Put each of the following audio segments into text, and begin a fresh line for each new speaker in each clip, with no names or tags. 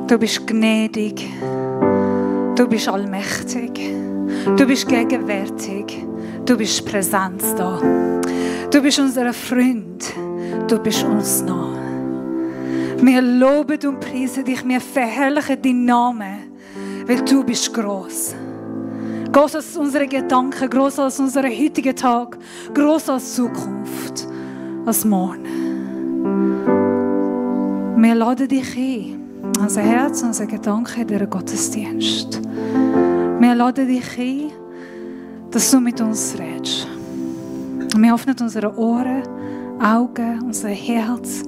Du bist gnädig. Du bist allmächtig. Du bist gegenwärtig. Du bist Präsenz da. Du bist unser Freund. Du bist uns nah. Wir loben und preisen dich. Wir verherrlichen deinen Namen, weil du bist gross. Gross als unsere Gedanken, gross als unseren heutigen Tag, gross als Zukunft, als morgen. Wir laden dich ein, unser Herz, unser Gedanken in diesem Gottesdienst. Wir laden dich ein, dass du mit uns redest. Wir öffnen unsere Ohren, Augen, unser Herz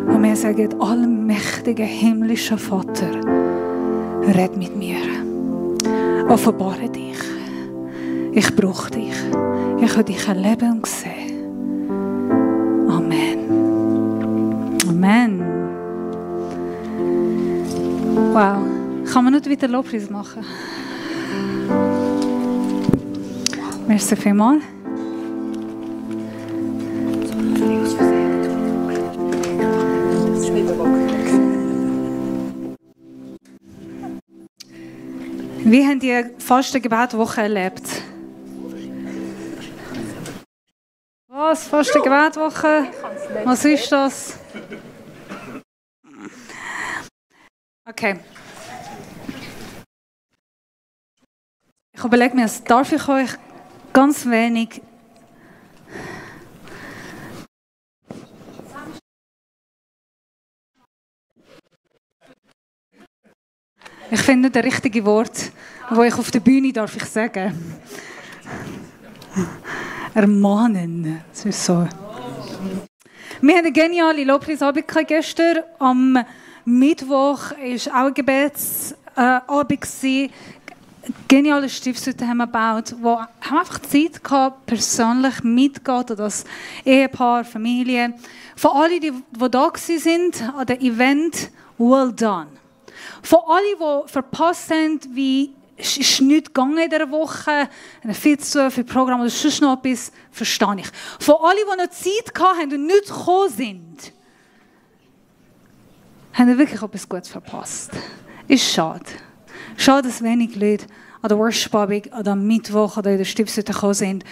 und wir sagen, allmächtiger himmlischer Vater, red mit mir. Offenbare dich. Ich brauche dich. Ich will dich erleben und sehen. Amen. Amen. Wow. Kann man nicht wieder Lobpreis machen? Merci vielmals. Wie habt ihr die Fasten-Gebet-Woche erlebt? Was? Fasten-Gebet-Woche? Was ist das? Okay. Ich überlege mir, darf ich euch ganz wenig ich finde nicht das richtige Wort, das ich auf der Bühne darf ich sagen. Ermahnen. Das ist so. Wir hatten eine geniale Lobpreisabend gestern. Am Mittwoch war auch ein Gebetsabend. Geniale Stiftshütte haben wir gebaut, wo haben einfach Zeit gehabt, persönlich mitgehen oder das Ehepaar, Familie. Für alle, die da waren an dem Event, well done. Für alle, die verpasst haben, wie es ist nichts gegangen in dieser Woche, viel zu viel Programm oder sonst noch etwas, verstehe ich. Für alle, die noch Zeit hatten und nicht gekommen sind, haben wirklich etwas Gutes verpasst. Ist schade. Schade, dass wenig Leute an der Worship-Abend oder am Mittwoch oder in der Stiftshütte gekommen sind.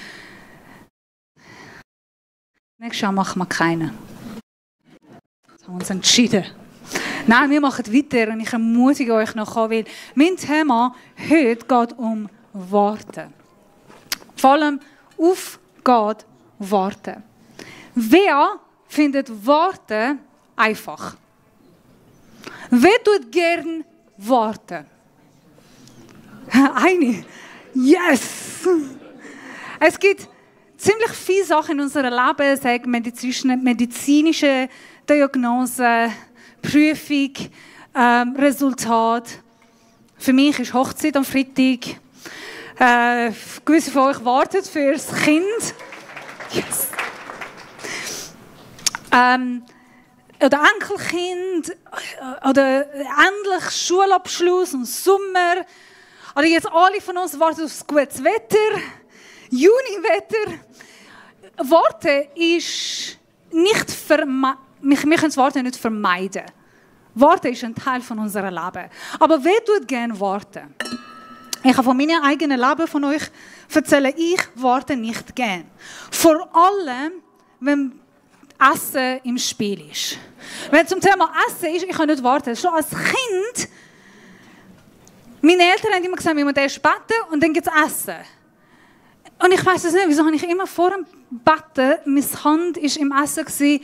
Nächstes Jahr machen wir keinen. Das haben wir uns entschieden. Nein, wir machen weiter und ich ermutige euch noch, weil mein Thema heute geht um Warten. Vor allem auf Gott warten. Wer findet Warten einfach? Wer tut gern warten? Eine. Yes! Es gibt ziemlich viele Sachen in unserem Leben, sagen medizinische Diagnosen, Prüfung, Resultat. Für mich ist Hochzeit am Freitag. Gewisse von euch warten für das Kind. Yes. Oder Enkelkind. Oder endlich Schulabschluss und Sommer. Oder jetzt alle von uns warten auf das gutes Wetter. Juniwetter. Warten ist nicht vermeiden. Wir können das Warten nicht vermeiden. Warten ist ein Teil von unserem Leben. Aber wer tut gerne warten? Ich kann von meinem eigenen Leben von euch erzählen, ich warte nicht gern. Vor allem, wenn Essen im Spiel ist. Wenn zum Thema Essen ist, ich kann nicht warten. Schon als Kind, meine Eltern haben immer gesagt, wir müssen erst beten und dann gibt es Essen. Und ich weiss es nicht, wieso habe ich immer vor dem Betten, meine Hand war im Essen gewesen,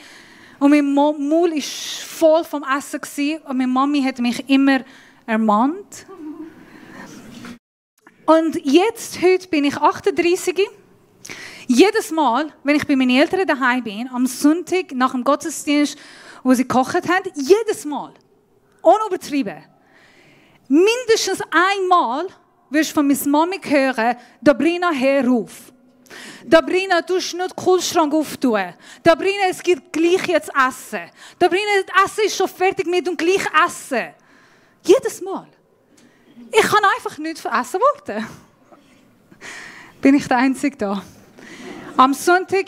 und mein Maul war voll vom Essen gewesen, und meine Mami hat mich immer ermahnt. Und jetzt, heute bin ich 38. Jedes Mal, wenn ich bei meinen Eltern daheim bin, am Sonntag nach dem Gottesdienst, wo sie gekocht haben, jedes Mal, ohne übertrieben, mindestens einmal wirst du von meiner Mami hören, Dabrina, hör auf. Dabrina, du musst nicht den Kühlschrank auftun. Dabrina, es gibt gleich jetzt Essen. Dabrina, das Essen ist schon fertig mit und gleich Essen. Jedes Mal. Ich kann einfach nicht für Essen warten. Bin ich der Einzige da? Am Sonntag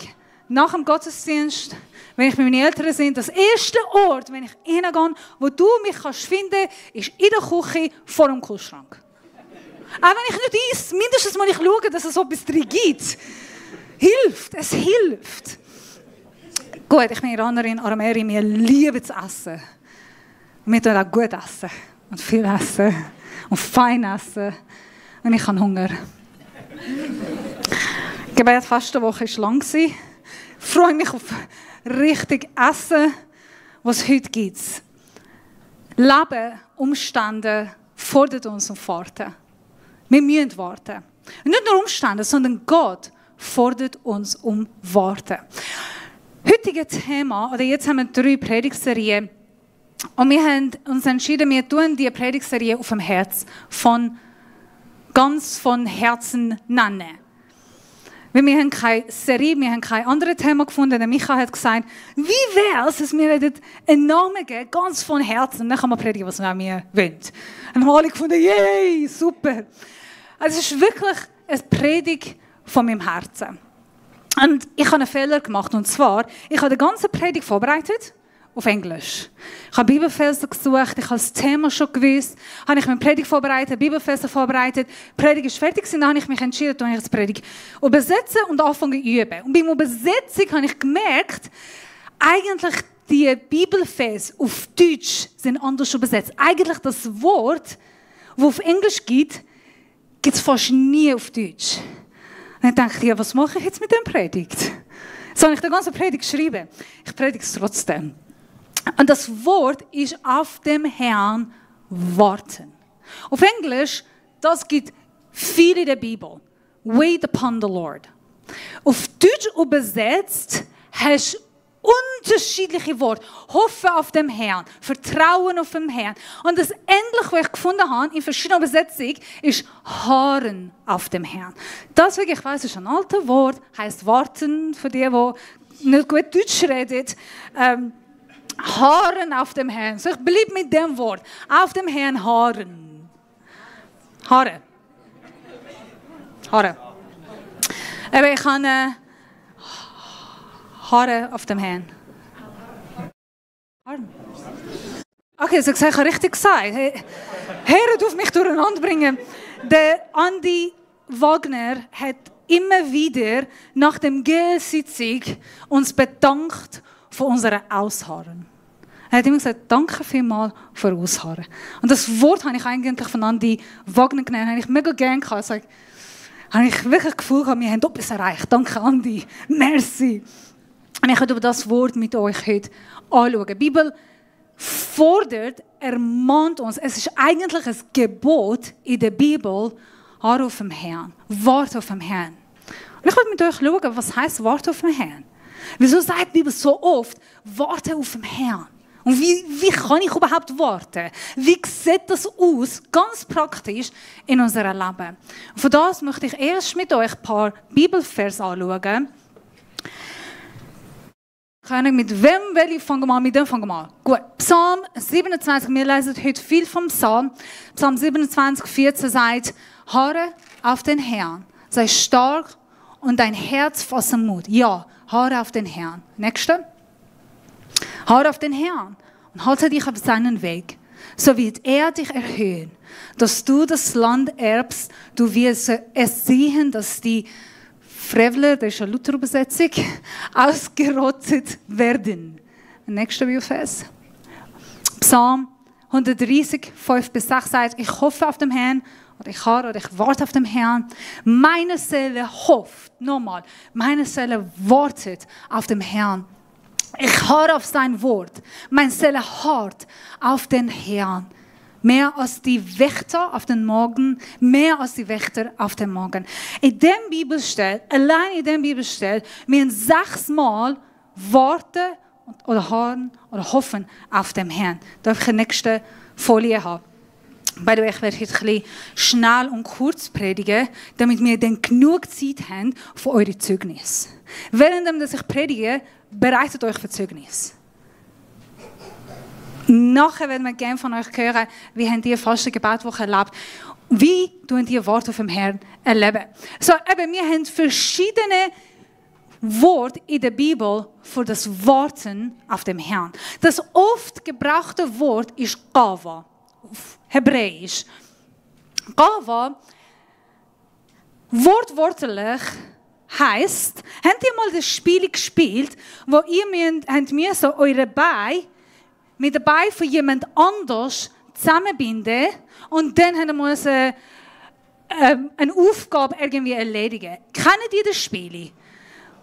nach dem Gottesdienst, wenn ich mit meinen Eltern bin, das erste Ort, wenn ich hingehe, wo du mich finden kannst, ist in der Küche vor dem Kühlschrank. Auch wenn ich nicht esse, mindestens mal ich schaue, dass es etwas drin gibt. Hilft, es hilft. Gut, ich bin Iranerin, Aramäerin, wir lieben zu essen. Wir tun auch gut essen. Und viel essen. Und fein essen. Und ich habe Hunger. Die Gebetsfastenwoche war lang. Ich freue mich auf richtig Essen, was es heute gibt. Leben, Umstände fordern uns und warten. Wir müssen warten. Und nicht nur Umstände, sondern Gott fordert uns um Warten. Heutige Thema, oder jetzt haben wir 3 Predigtserien. Und wir haben uns entschieden, wir tun die Predigtserie auf dem Herz ganz von Herzen nennen. Weil wir haben keine Serie, wir haben kein anderes Thema gefunden. Der Micha hat gesagt, wie wäre es, dass wir einen Namen geben, ganz von Herzen. Und dann kann man predigen, was wir wollen. Und haben alle gefunden, yay, super. Also es ist wirklich eine Predigt von meinem Herzen. Und ich habe einen Fehler gemacht, und zwar, ich habe die ganze Predigt vorbereitet auf Englisch. Ich habe Bibelverse gesucht, ich habe das Thema schon gewusst, habe ich meine Predigt vorbereitet, Bibelverse vorbereitet, die Predigt ist fertig gewesen, dann habe ich mich entschieden, dass ich das Predigt übersetze und anfange zu üben. Und beim Übersetzung habe ich gemerkt, eigentlich die Bibelverse auf Deutsch sind anders übersetzt. Eigentlich das Wort, das auf Englisch gibt es fast nie auf Deutsch. Und dann dachte ich, ja, was mache ich jetzt mit der Predigt? So habe ich die ganze Predigt geschrieben. Ich predige es trotzdem. Und das Wort ist auf dem Herrn warten. Auf Englisch, das gibt viel in der Bibel. Wait upon the Lord. Auf Deutsch übersetzt hast du unterschiedliche Worte. Hoffen auf dem Herrn, Vertrauen auf dem Herrn. Und das Ähnliche, was ich gefunden habe in verschiedenen Übersetzungen, ist Harren auf dem Herrn. Deswegen, ich weiss, es ist ein altes Wort, heisst warten, für die nicht gut Deutsch reden. Harren auf dem Herrn. So, ich bleibe mit dem Wort. Auf dem Herrn harren. Harren. Harren. Aber ich kann Haare auf dem Herrn. Okay, so ich habe richtig gesagt. Hört auf mich durcheinander bringen. Der Andi Wagner hat immer wieder nach dem Sitzung uns bedankt für unsere Ausharren. Er hat immer gesagt, danke vielmals für Ausharren. Und das Wort habe ich eigentlich von Andi Wagner genommen. Habe ich mega gerne gehabt. Habe ich wirklich das Gefühl gehabt, wir haben etwas erreicht. Danke, Andi. Merci. Und ich möchte über das Wort mit euch heute anschauen. Die Bibel fordert, ermahnt uns. Es ist eigentlich ein Gebot in der Bibel, harre auf dem Herrn. Warte auf dem Herrn. Und ich möchte mit euch schauen, was heisst warte auf dem Herrn. Wieso sagt die Bibel so oft, warte auf dem Herrn? Und wie kann ich überhaupt warten? Wie sieht das aus, ganz praktisch, in unserem Leben? Und von das möchte ich erst mit euch ein paar Bibelverse anschauen. Mit wem fangen wir an? Mit dem fangen wir an. Gut. Psalm 27, wir lesen heute viel vom Psalm. Psalm 27, 14 sagt, harre auf den Herrn, sei stark und dein Herz fasse Mut. Ja, harre auf den Herrn. Nächste. Harre auf den Herrn und halte dich auf seinen Weg. So wird er dich erhöhen, dass du das Land erbst. Du wirst es sehen, dass die Frevler, das ist eine Luther-Übersetzung, ausgerottet werden. Nächster Bibelvers. Psalm 130, 5-6 sagt, ich hoffe auf den Herrn, oder ich harre, oder ich warte auf den Herrn. Meine Seele hofft, nochmal, meine Seele wartet auf den Herrn. Ich harre auf sein Wort. Meine Seele harrt auf den Herrn. Mehr als die Wächter auf den Morgen, mehr als die Wächter auf den Morgen. In dem Bibelstelle, allein in dem Bibelstelle, wir 6 Mal warten oder harren oder hoffen auf den Herrn. Darf ich die nächste Folie haben? By the way, ich werde heute ein bisschen schnell und kurz predigen, damit wir dann genug Zeit haben für eure Zeugnis. Während ich predige, bereitet euch für Zeugnis. Nachher werden wir gerne von euch hören, wie habt ihr fast eine Gebetswoche erlebt. Wie tun die Worte auf dem Herrn erleben? So, eben, wir haben verschiedene Wort in der Bibel für das Warten auf dem Herrn. Das oft gebrauchte Wort ist Gava, auf Hebräisch. Gava, wortwörtlich heisst, habt ihr mal das Spiel gespielt, wo ihr so eure Beine mit den Beinen von jemand anders zusammenbinden und dann muss eine Aufgabe irgendwie erledigen. Kennt ihr das Spiel?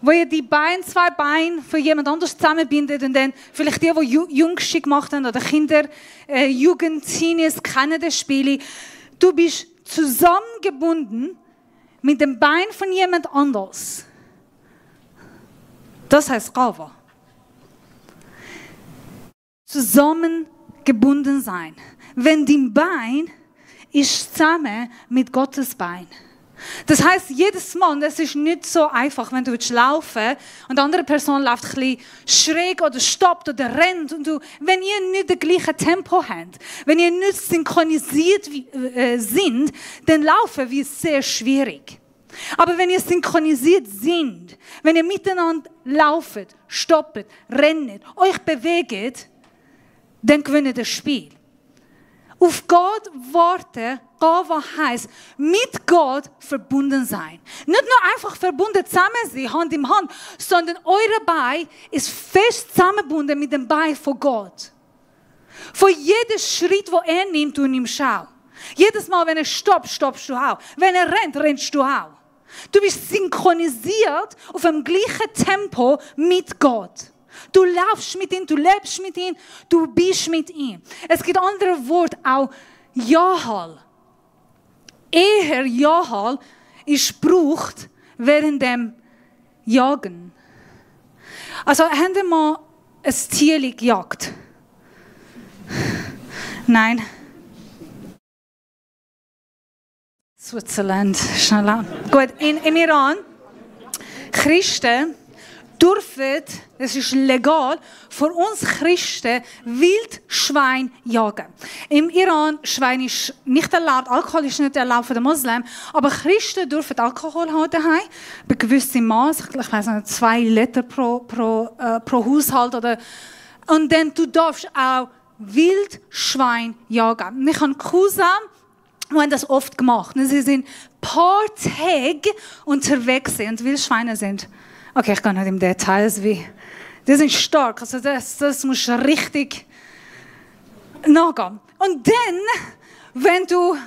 Wo ihr die zwei Beine von jemand anders zusammenbindet und dann vielleicht die Jungschen gemacht haben oder Kinder, Jugend, Teenies kennen das Spiel. Du bist zusammengebunden mit dem Bein von jemand anders. Das heißt Gava. Zusammengebunden sein. Wenn dein Bein ist zusammen mit Gottes Bein. Das heißt, jedes Mal, das ist nicht so einfach, wenn du laufen und die andere Person läuft ein bisschen schräg oder stoppt oder rennt. Und wenn ihr nicht das gleiche Tempo habt, wenn ihr nicht synchronisiert sind, dann laufen wir sehr schwierig. Aber wenn ihr synchronisiert sind, wenn ihr miteinander lauft, stoppt, rennt, euch bewegt, dann gewinnt ihr das Spiel. Auf Gott warten, Gava heisst, mit Gott verbunden sein. Nicht nur einfach verbunden zusammen sein, Hand in Hand, sondern eure Bein ist fest zusammengebunden mit dem Bein von Gott. Von jedem Schritt, den er nimmt, du nimmst auch. Jedes Mal, wenn er stoppt, stoppst du auch. Wenn er rennt, rennst du auch. Du bist synchronisiert auf dem gleichen Tempo mit Gott. Du laufst mit ihm, du lebst mit ihm, du bist mit ihm. Es gibt andere Worte, auch Jahal. Eher Jahal ist gebraucht während dem Jagen. Also haben wir mal ein Tier gejagt? Nein. Switzerland, schnell an. Gut, im Iran, Christen dürfen, es ist legal, für uns Christen Wildschwein jagen. Im Iran, Schwein ist nicht erlaubt, Alkohol ist nicht erlaubt für den Muslimen, aber Christen dürfen Alkohol haben daheim, bei gewissem Maß, ich weiß nicht, 2 Liter pro Haushalt. Und dann du darfst auch Wildschwein jagen. Ich habe Cousins, die haben das oft gemacht. Sie sind ein paar Tage unterwegs und Wildschweine sind. Okay, ich gehe nicht im Detail. Die sind stark. Also das musst du richtig nachgehen. Und dann, wenn du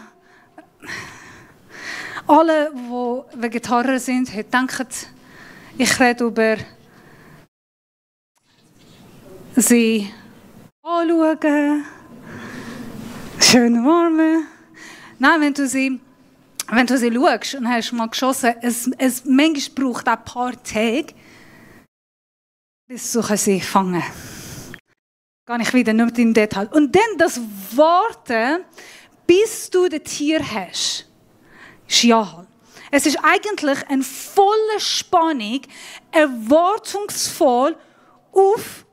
alle, die Vegetarier sind, denken, ich rede über sie anschauen, schön warm. Nein, wenn du sie schaust und hast mal geschossen, es manchmal braucht ein paar Tage, bis du sie fangen kannst. Gehe ich wieder nicht im Detail. Und dann das Warten, bis du das Tier hast, ist Jahal. Es ist eigentlich eine volle Spannung, erwartungsvoll auf,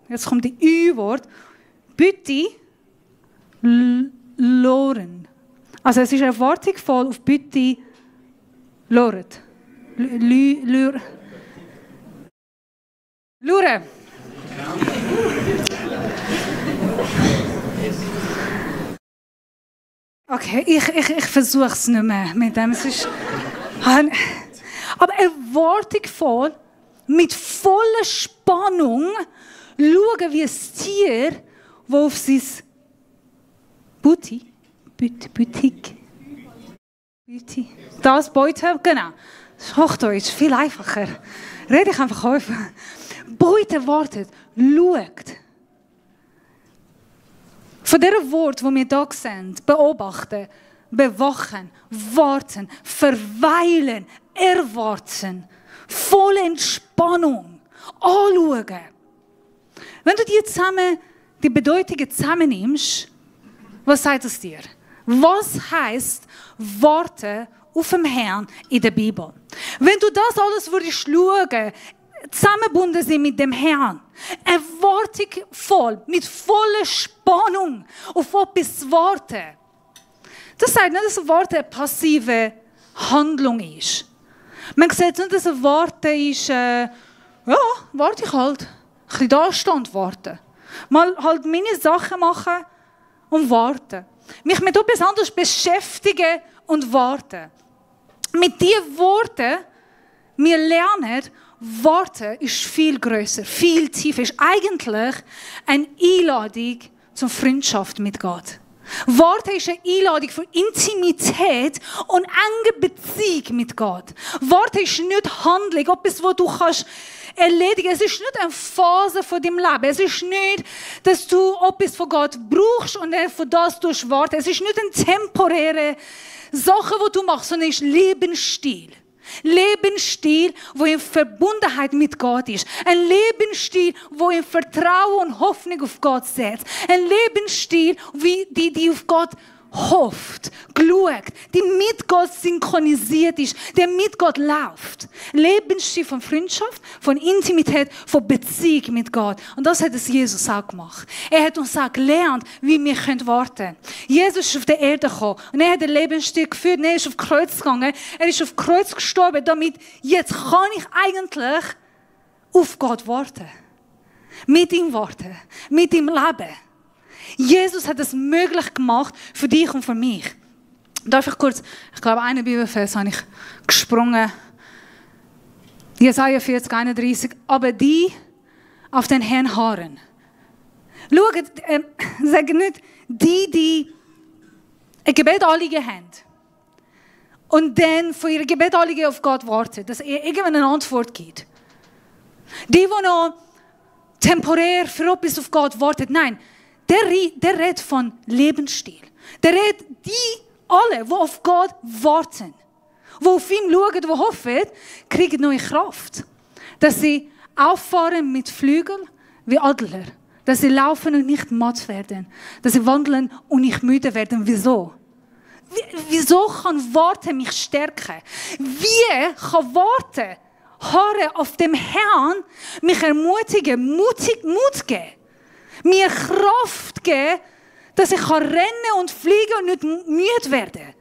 jetzt kommt die Ü-Wort, Bütti, Loren. Also es ist erwartungsvoll auf Bütti, Loret. Lure. Okay, ich versuche es nicht mehr mit dem. Es ist, aber erwartungsvoll, mit voller Spannung, schauen wie ein Tier, das auf sein Bütti, das Beute, genau. Das ist Hochdeutsch, viel einfacher. Rede ich einfach häufig. Beute wartet, schaut. Von diesem Wort, das wir hier sehen, beobachten, bewachen, warten, verweilen, erwarten, volle Entspannung, anschauen. Wenn du die Bedeutungen zusammennimmst, was sagt es dir? Was heisst Warten auf den Herrn in der Bibel? Wenn du das alles würdest schauen, zusammengebunden sind mit dem Herrn, erwartungsvoll, mit voller Spannung auf etwas warten. Das sagt nicht, dass Warten eine passive Handlung ist. Man sieht nicht, dass ein Warten ist, ja, warte ich halt. Ein bisschen da stehen und warten. Mal halt meine Sachen machen und warten. Mich mit etwas anderes beschäftigen und warten. Mit diesen Worten, wir lernen, warten ist viel grösser, viel tiefer. Ist eigentlich eine Einladung zur Freundschaft mit Gott. Warten ist eine Einladung für Intimität und enge Beziehung mit Gott. Warten ist nicht Handlung, etwas, was du kannst erledigen. Es ist nicht eine Phase von deinem Leben. Es ist nicht, dass du etwas von Gott brauchst und er von das warten. Es ist nicht eine temporäre Sache, die du machst, sondern es ist Lebensstil. Lebensstil, wo in Verbundenheit mit Gott ist. Ein Lebensstil, wo in Vertrauen und Hoffnung auf Gott setzt. Ein Lebensstil, die auf Gott hofft, schaut, die mit Gott synchronisiert ist, der mit Gott läuft. Lebensstil von Freundschaft, von Intimität, von Beziehung mit Gott. Und das hat es Jesus auch gemacht. Er hat uns auch gelernt, wie wir warten können. Jesus ist auf die Erde gekommen und er hat den Lebensstil geführt und er ist auf das Kreuz gegangen. Er ist auf das Kreuz gestorben, damit jetzt kann ich eigentlich auf Gott warten. Mit ihm warten, mit ihm leben. Jesus hat es möglich gemacht für dich und für mich. Darf ich kurz, ich glaube, einen Bibelvers habe ich gesprungen. Jesaja 40, 31. Aber die auf den Herrn harren. Schaut, sagen nicht die ein Gebetanliegen haben. Und dann von ihrem Gebetanliegen auf Gott warten, dass er irgendwann eine Antwort gibt. Die noch temporär für etwas auf Gott warten. Nein. Der redet von Lebensstil. Der redet die alle, die auf Gott warten, die auf ihn schauen, die hoffen, kriegen neue Kraft. Dass sie auffahren mit Flügeln wie Adler. Dass sie laufen und nicht matt werden. Dass sie wandeln und nicht müde werden. Wieso? Wieso kann Warten mich stärken? Wie kann Warten, Harren auf dem Herrn, mich ermutigen, Mut geben? Mir Kraft geben, dass ich rennen und fliegen und nicht müde werden.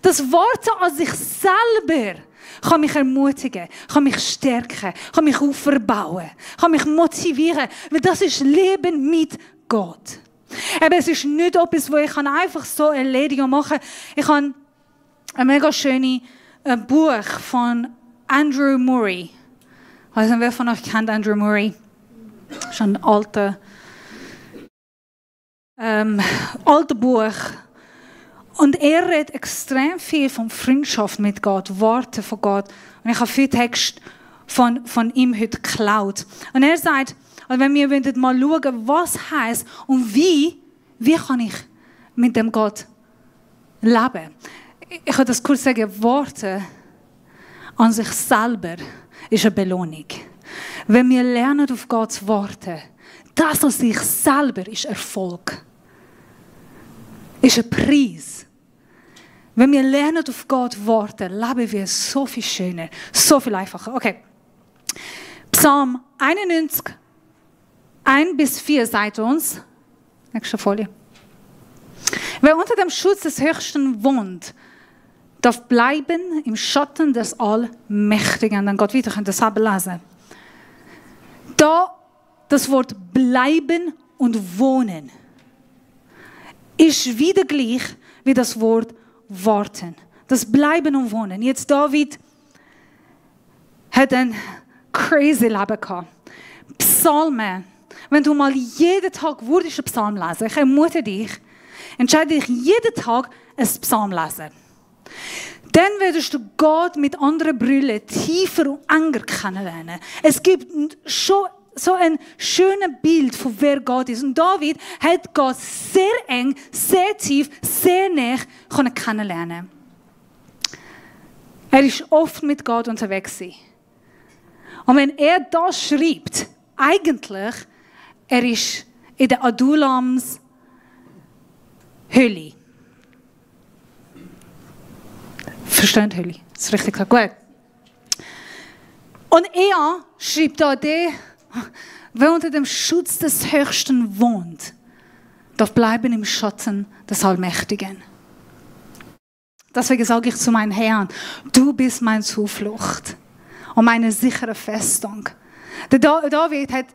Das Warten an sich selber kann mich ermutigen, kann mich stärken, kann mich aufbauen, kann mich motivieren, weil das ist Leben mit Gott. Aber es ist nicht etwas, wo ich einfach so erledigen machen kann. Ich habe ein mega schönes Buch von Andrew Murray. Ich weiß nicht, wer von euch kennt Andrew Murray? Schon ein alter Buch. Und er redet extrem viel von Freundschaft mit Gott, Worte von Gott. Und ich habe viel Text von ihm heute geklaut. Und er sagt, wenn wir mal schauen, was heisst und wie kann ich mit dem Gott leben. Ich kann das kurz sagen, Worte an sich selber ist eine Belohnung. Wenn wir lernen, auf Gott zu warten, das an sich selber ist Erfolg. Ist ein Preis. Wenn wir lernen, auf Gott zu warten, leben wir so viel schöner, so viel einfacher. Okay. Psalm 91, 1-4 sagt uns, nächste Folie. Wer unter dem Schutz des Höchsten wohnt, darf bleiben im Schatten des Allmächtigen. Dann geht weiter, könnt ihr das selber lesen. Da das Wort bleiben und wohnen ist wieder gleich wie das Wort warten. Das Bleiben und Wohnen. Jetzt David hat ein crazy Leben gehabt. Psalmen. Wenn du mal jeden Tag würdest einen Psalm lesen, ich ermute dich, entscheide dich jeden Tag ein Psalm lesen. Dann würdest du Gott mit anderen Brillen tiefer und enger kennenlernen. Es gibt schon so ein schönes Bild von wer Gott ist. Und David hat Gott sehr eng, sehr tief, sehr nah kennenlernen. Er ist oft mit Gott unterwegs. Und wenn er das schreibt, eigentlich, er ist in der Adulams Hölle. Versteht Hölle? Das ist richtig gesagt. Gut. Und er schreibt da, wer unter dem Schutz des Höchsten wohnt, darf bleiben im Schatten des Allmächtigen. Deswegen sage ich zu meinem Herrn, du bist meine Zuflucht. und meine sichere Festung. Der David hat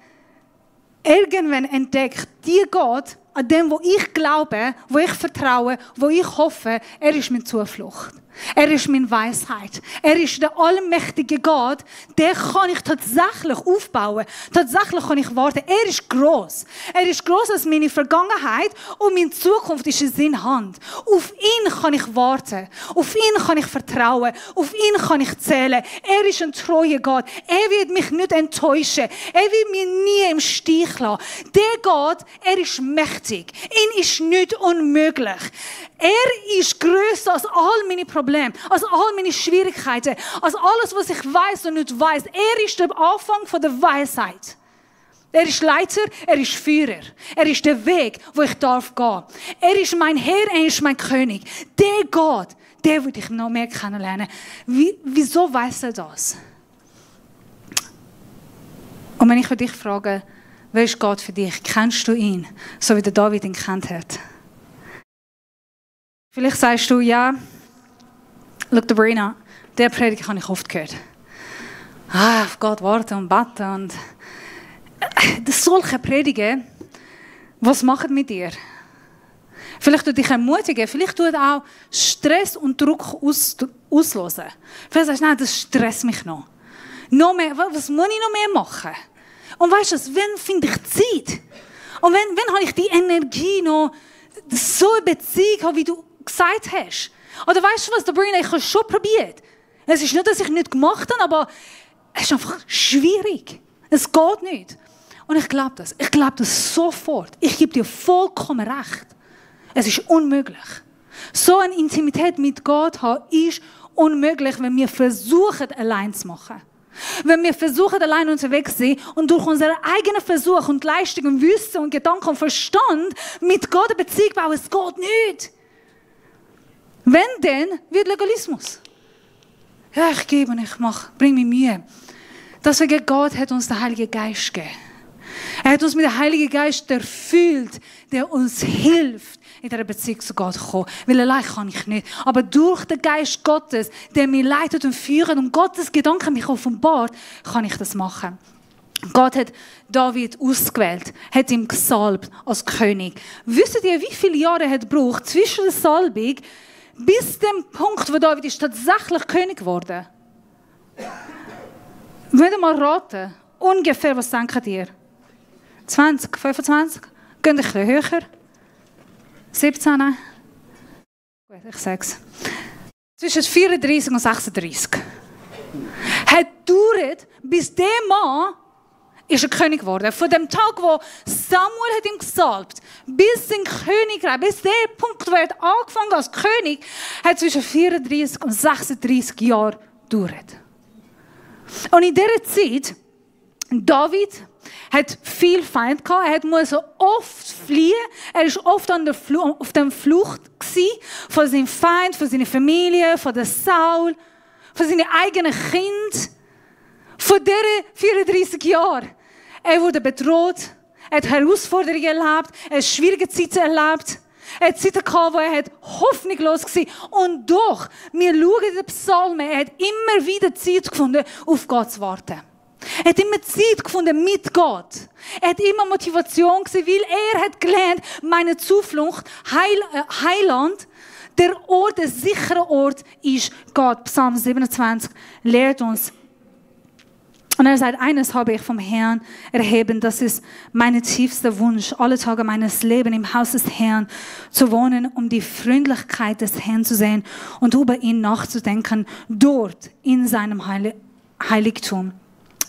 irgendwann entdeckt, die Gott, an dem, wo ich glaube, wo ich vertraue, wo ich hoffe, er ist meine Zuflucht. Er ist meine Weisheit. Er ist der allmächtige Gott, der kann ich tatsächlich aufbauen. Tatsächlich kann ich warten. Er ist gross. Er ist gross als meine Vergangenheit und meine Zukunft ist in seiner Hand. Auf ihn kann ich warten. Auf ihn kann ich vertrauen. Auf ihn kann ich zählen. Er ist ein treuer Gott. Er wird mich nicht enttäuschen. Er wird mich nie im Stich lassen. Der Gott, er ist mächtig. Ihm ist nichts unmöglich. Er ist grösser als all meine Probleme, als all meine Schwierigkeiten, als alles, was ich weiß und nicht weiß. Er ist der Anfang von der Weisheit. Er ist Leiter, er ist Führer. Er ist der Weg, wo ich darf gehen. Er ist mein Herr, er ist mein König. Der Gott, der würde ich noch mehr kennenlernen. Wieso weiß er das? Und wenn ich dich frage, wer ist Gott für dich? Kennst du ihn, so wie der David ihn kennt hat? Vielleicht sagst du, ja, schau, der Brina, der Predigt habe ich oft gehört. Auf Gott warten und beten. Und solche Predigen, was machen mit dir? Vielleicht tut dich ermutigen, vielleicht tut auch Stress und Druck auslösen. Vielleicht sagst du, nein, das stresst mich noch. Noch mehr, was muss ich noch mehr machen? Und weißt du, wann finde ich Zeit? Und wann habe ich die Energie noch, so eine Beziehung habe, wie du gesagt hast. Oder weißt du was, Sabrina, ich habe es schon probiert. Es ist nicht, dass ich nicht gemacht habe, aber es ist einfach schwierig. Es geht nicht. Und ich glaube das. Ich glaube das sofort. Ich gebe dir vollkommen recht. Es ist unmöglich. So eine Intimität mit Gott haben ist unmöglich, wenn wir versuchen, allein zu machen. Wenn wir versuchen, allein unterwegs zu sein und durch unsere eigenen Versuche und Leistungen, Wissen und Gedanken und Verstand mit Gott eine Beziehung bauen, es geht nicht. Wenn denn, wird Legalismus. Ja, ich gebe und ich mache, bringe mir Mühe. Deswegen Gott hat uns den Heiligen Geist gegeben. Er hat uns mit dem Heiligen Geist erfüllt, der uns hilft, in dieser Beziehung zu Gott zu kommen. Weil allein kann ich nicht. Aber durch den Geist Gottes, der mich leitet und führt und Gottes Gedanken mich offenbart, kann ich das machen. Gott hat David ausgewählt, hat ihn gesalbt als König. Wisst ihr, wie viele Jahre er hat gebraucht zwischen der Salbung bis dem Punkt, wo David ist tatsächlich König geworden? Wollt ihr mal raten? Ungefähr, was denkt ihr? 20, 25? Geht ein bisschen höher? 17? Gut, ich sage es. Zwischen 34 und 36. Hat gedauert, bis der Mann ist ein König geworden. Von dem Tag, wo Samuel hat ihn gesalbt, bis zum Königreich, bis der Punkt, wo er angefangen als König, hat zwischen 34 und 36 Jahre gedauert. Und in dieser Zeit, David hat viel Feind gehabt, er musste oft fliehen, er war oft auf der Flucht von seinem Feind, von seiner Familie, von der Saul, von seinen eigenen Kindern. Von diesen 34 Jahren. Er wurde bedroht, er hat Herausforderungen erlebt, er hat schwierige Zeiten erlebt. Er hat Zeiten gehabt, wo er hoffnungslos war. Und doch, wir schauen in den Psalmen, er hat immer wieder Zeit gefunden, auf Gott zu warten. Er hat immer Zeit gefunden mit Gott. Er hat immer Motivation gesehen, weil er hat gelernt, meine Zuflucht, Heiland, der Ort, der sichere Ort ist Gott. Psalm 27 lehrt uns. Und er sagt, eines habe ich vom Herrn erheben, das ist mein tiefster Wunsch, alle Tage meines Lebens im Haus des Herrn zu wohnen, um die Freundlichkeit des Herrn zu sehen und über ihn nachzudenken, dort in seinem Heiligtum.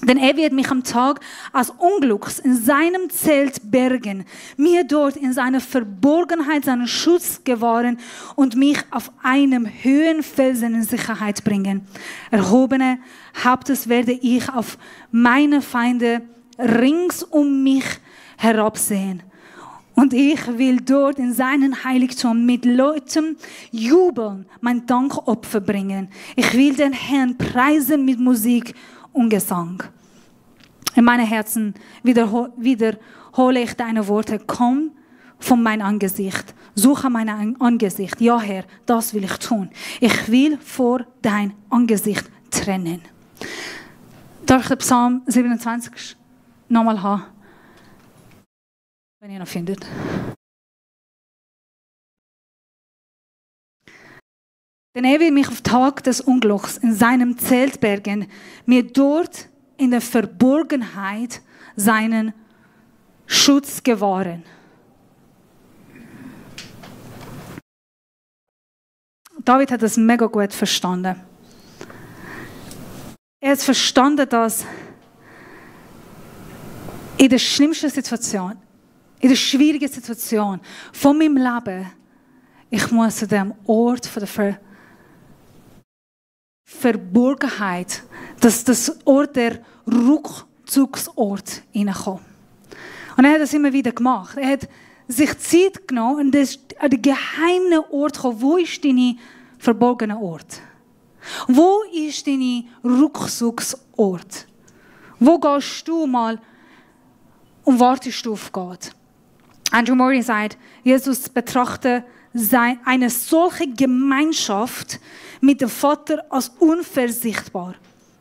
Denn er wird mich am Tag des Unglücks in seinem Zelt bergen, mir dort in seiner Verborgenheit seinen Schutz gewahren und mich auf einem Höhenfelsen in Sicherheit bringen. Erhobene Hauptes werde ich auf meine Feinde rings um mich herabsehen. Und ich will dort in seinen Heiligtum mit lautem Jubeln mein Dankopfer bringen. Ich will den Herrn preisen mit Musik und Gesang. In meinem Herzen wiederhole ich deine Worte. Komm von meinem Angesicht. Suche mein Angesicht. Ja, Herr, das will ich tun. Ich will vor dein Angesicht trennen. Darf ich den Psalm 27 nochmal haben? Wenn ihr noch findet. Denn er will mich auf Tag des Unglücks in seinem Zelt bergen, mir dort in der Verborgenheit seinen Schutz gewahren. David hat das mega gut verstanden. Er hat verstanden, dass in der schlimmsten Situation, in der schwierigen Situation von meinem Leben, ich muss zu dem Ort von der Verborgenheit, dass das Ort der Rückzugsort hineinkommt. Und er hat das immer wieder gemacht. Er hat sich Zeit genommen und an den geheimen Ort gekommen. Wo ist dein verborgener Ort? Wo ist dein Rückzugsort? Wo gehst du mal und wartest du auf Gott? Andrew Murray sagt, Jesus betrachtet eine solche Gemeinschaft mit dem Vater als unversichtbar.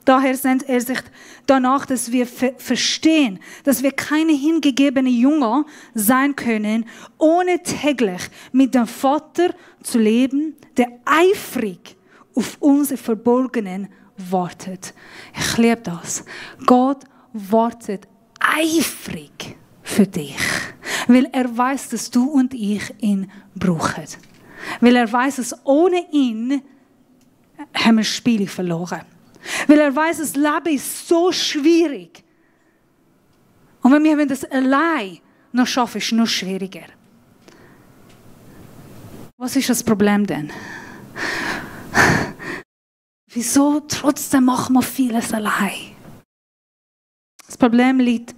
Daher sehnt er sich danach, dass wir verstehen, dass wir keine hingegebenen Jünger sein können, ohne täglich mit dem Vater zu leben, der eifrig auf unsere Verborgenen wartet. Ich liebe das. Gott wartet eifrig für dich, weil er weiß, dass du und ich ihn brauchen. Weil er weiß, dass ohne ihn haben wir Spiele verloren. Weil er weiß, das Leben ist so schwierig. Und wenn wir das allein noch schaffen, ist es noch schwieriger. Was ist das Problem denn? Wieso trotzdem machen wir vieles allein? Das Problem liegt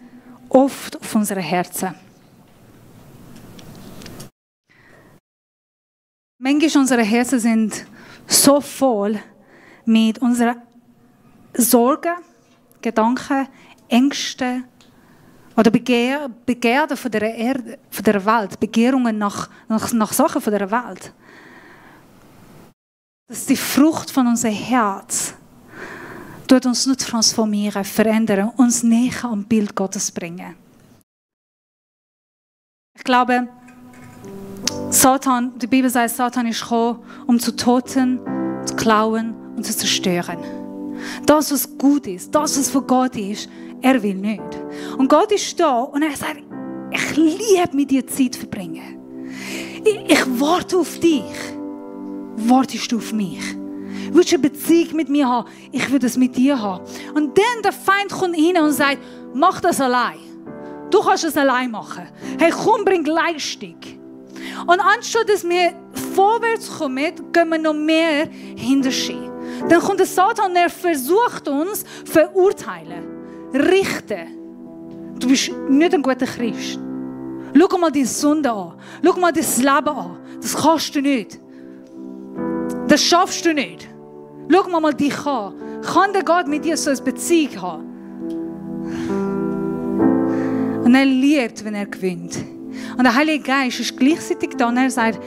oft auf unseren Herzen. Manchmal unsere Herzen sind so voll mit unseren Sorgen, Gedanken, Ängsten oder Begehren von der Erde, von der Welt, Begehrungen nach Sachen von der Welt. Dass die Frucht von unserem Herz tut uns nur transformieren, verändern, uns näher am Bild Gottes bringen. Ich glaube, die Bibel sagt, Satan ist gekommen, um zu töten, zu klauen und zu zerstören. Das, was gut ist, das, was von Gott ist, er will nicht. Und Gott ist da und er sagt, ich liebe mit dir Zeit verbringen. Ich warte auf dich. Wartest du auf mich? Willst du eine Beziehung mit mir haben? Ich will das mit dir haben. Und dann der Feind kommt rein und sagt, mach das allein. Du kannst es allein machen. Hey, komm, bring Leistung. Und anstatt dass wir vorwärts kommen, gehen wir noch mehr hinterher. Dann kommt der Satan und er versucht uns zu verurteilen, richten. Du bist nicht ein guter Christ. Schau mal deine Sünde an. Schau mal dein Leben an. Das kannst du nicht. Das schaffst du nicht. Schau mal dich an. Kann der Gott mit dir so eine Beziehung haben? Und er liebt, wenn er gewinnt. Und der Heilige Geist ist gleichzeitig da und er sagt,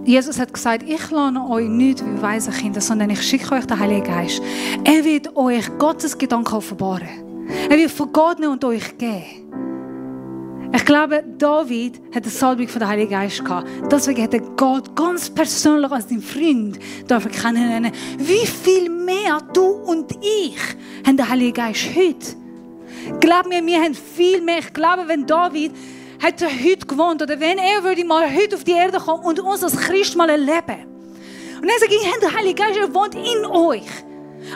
Jesus hat gesagt, ich lasse euch nicht wie weise Kinder, sondern ich schicke euch den Heiligen Geist. Er wird euch Gottes Gedanken offenbaren. Er wird von Gott nehmen und euch geben. Ich glaube, David hat eine Salbung von dem Heiligen Geist gehabt. Deswegen hat er Gott ganz persönlich als seinen Freund kennenlernen. Wie viel mehr du und ich haben den Heiligen Geist heute? Glaub mir, wir haben viel mehr. Ich glaube, wenn David hätte heute gewohnt oder wenn er würde mal heute auf die Erde kommen und uns als Christ mal erleben. Und er sagt, ihr habt den Heiligen Geist, er wohnt in euch.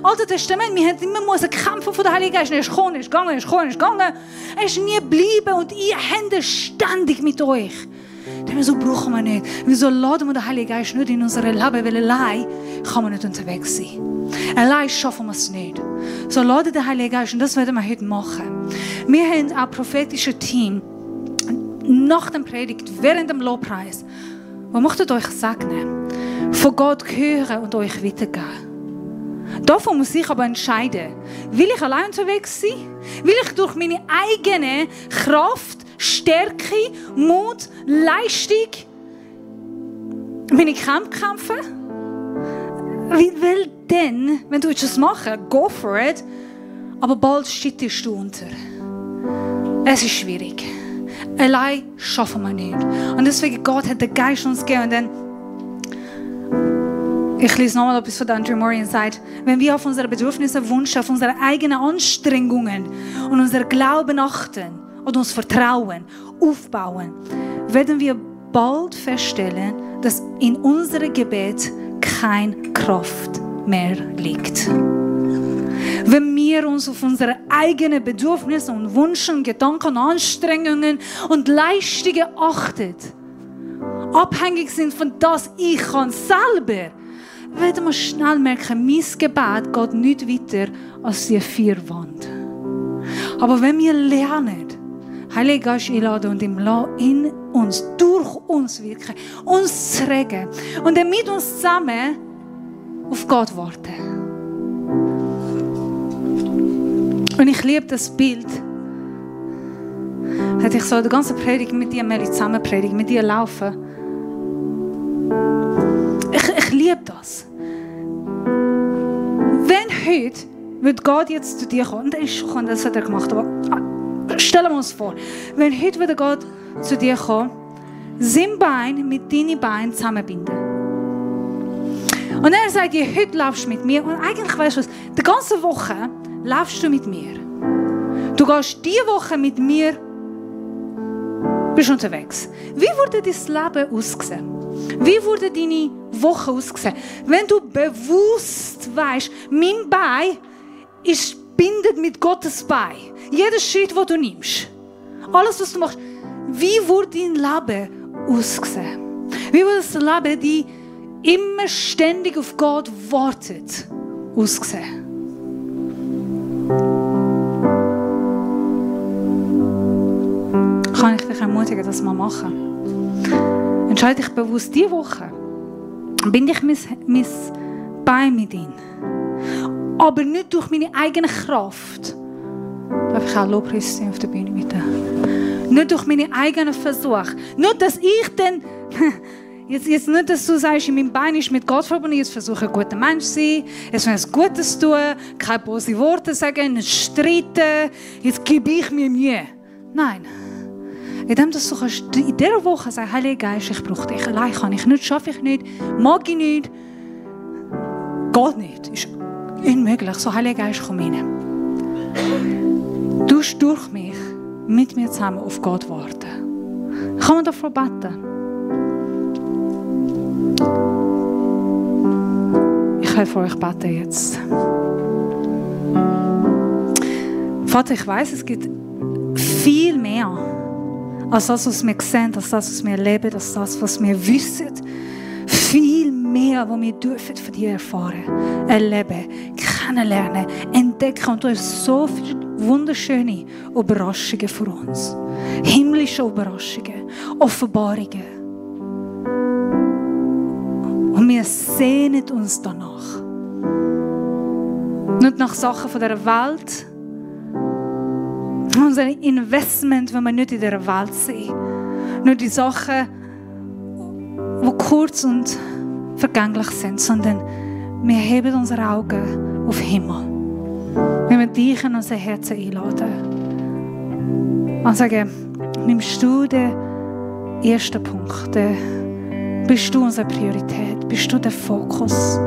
Altes Testament, wir mussten immer kämpfen von dem Heiligen Geist. Er ist gekommen, er ist gegangen, er ist gekommen, er ist gegangen. Er ist nie geblieben und ihr habt es ständig mit euch. Denn so brauchen wir nicht. Wieso laden wir den Heiligen Geist nicht in unser Leben? Weil allein kann man nicht unterwegs sein. Allein schaffen wir es nicht. So laden den Heiligen Geist und das werden wir heute machen. Wir haben auch ein prophetisches Team nach der Predigt, während dem Lobpreis. Wo möchtet euch segnen? Von Gott hören und euch weitergeben. Davon muss ich aber entscheiden. Will ich allein unterwegs sein? Will ich durch meine eigene Kraft, Stärke, Mut, Leistung meine Kämpfe kämpfen? Weil dann, wenn du das machen willst, go for it. aber bald schüttest du unter. Es ist schwierig. Allein schaffen wir nicht. Und deswegen Gott hat den Geist uns gegeben. Und dann, ich lese nochmal etwas von Andrew Murray und sagt, wenn wir auf unsere Bedürfnisse, Wünsche, auf unsere eigenen Anstrengungen und unser Glauben achten und uns vertrauen, aufbauen, werden wir bald feststellen, dass in unserem Gebet keine Kraft mehr liegt. Wenn wir uns auf unsere eigenen Bedürfnisse und Wünsche, Gedanken, Anstrengungen und Leistungen achten, abhängig sind von das ich kann selber, werden wir schnell merken, mein Gebet geht nicht weiter als die 4 Wände. Aber wenn wir lernen, Heiliger Geist einladen und ihm in uns, durch uns wirken, uns zu regen und dann mit uns zusammen auf Gott warten. Und ich liebe das Bild. Hätte ich so die ganze Predigt mit dir, Meli, zusammen predigen, mit dir laufen. Ich liebe das. Wenn heute würde Gott jetzt zu dir kommen, und er ist schon gekommen, das hat er gemacht, aber stellen wir uns vor, wenn heute würde Gott zu dir kommen, sein Bein mit deinen Beinen zusammenbinden. Und er sagt dir, heute laufst du mit mir. Und eigentlich weißt du was, die ganze Woche laufst du mit mir. Du gehst diese Woche mit mir, bist unterwegs. Wie würde dein Leben aussehen? Wie würde deine Woche aussehen? Wenn du bewusst weißt, mein Bein ist bindet mit Gottes Bein. Jeder Schritt, den du nimmst, alles, was du machst, wie würde dein Leben aussehen? Wie würde das Leben, die immer ständig auf Gott wartet, aussehen? Kann ich dich ermutigen, das mal machen? Entscheide dich bewusst diese Woche. Binde ich mein Bein mit ihm. Aber nicht durch meine eigene Kraft. Darf ich auch Lobpreis auf der Bühne bitte? Nicht durch meine eigenen Versuche. Nicht, dass ich dann... Jetzt nicht, dass du sagst, mein Bein ist mit Gott verbunden, jetzt versuche ich ein guter Mensch zu sein, jetzt will ich etwas Gutes tun, keine bösen Worte sagen, nicht streiten, jetzt gebe ich mir Mühe. Nein. Indem du so kannst, in dieser Woche sagen, Heiliger Geist, ich brauche dich. Allein kann ich nicht, schaffe ich nicht, mag ich nicht, geht nicht. Ist unmöglich. So, Heiliger Geist, komm rein. Du musst durch mich mit mir zusammen auf Gott warten. Kann man davor beten? Ich will für euch beten jetzt. Vater, ich weiss, es gibt viel mehr als das, was wir sehen, als das, was wir erleben, als das, was wir wissen. Viel mehr, was wir dürfen von dir erfahren, erleben, kennenlernen, entdecken. Und du hast so viele wunderschöne Überraschungen für uns. Himmlische Überraschungen, Offenbarungen. Und wir sehnen uns danach. Nicht nach Sachen von dieser Welt. Unser Investment, wenn wir nicht in dieser Welt sind. Nicht die Sachen, die kurz und vergänglich sind, sondern wir heben unsere Augen auf den Himmel. Wenn wir dich in unser Herz einladen. Und sagen, nimmst du den ersten Punkt, bist du unsere Priorität, bist du der Fokus.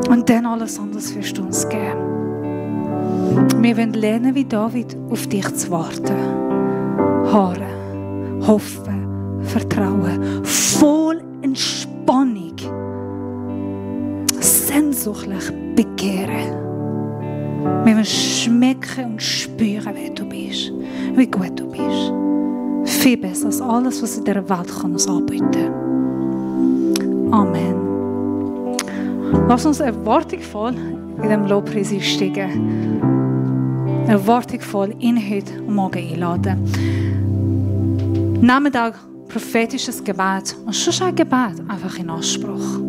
Und dann alles andere wirst du uns geben. Wir wollen lernen, wie David, auf dich zu warten. Harren, hoffen, vertrauen, voll Entspannung, sehnsuchtlich begehren. Wir wollen schmecken und spüren, wer du bist, wie gut du bist. Viel besser als alles, was in dieser Welt uns anbieten kann. Amen. Lass uns erwartungsvoll in diesem Lobpreis einsteigen. Erwartungsvoll ihn heute Morgen einladen. Nehmt auch prophetisches Gebet und schon ein Gebet einfach in Anspruch.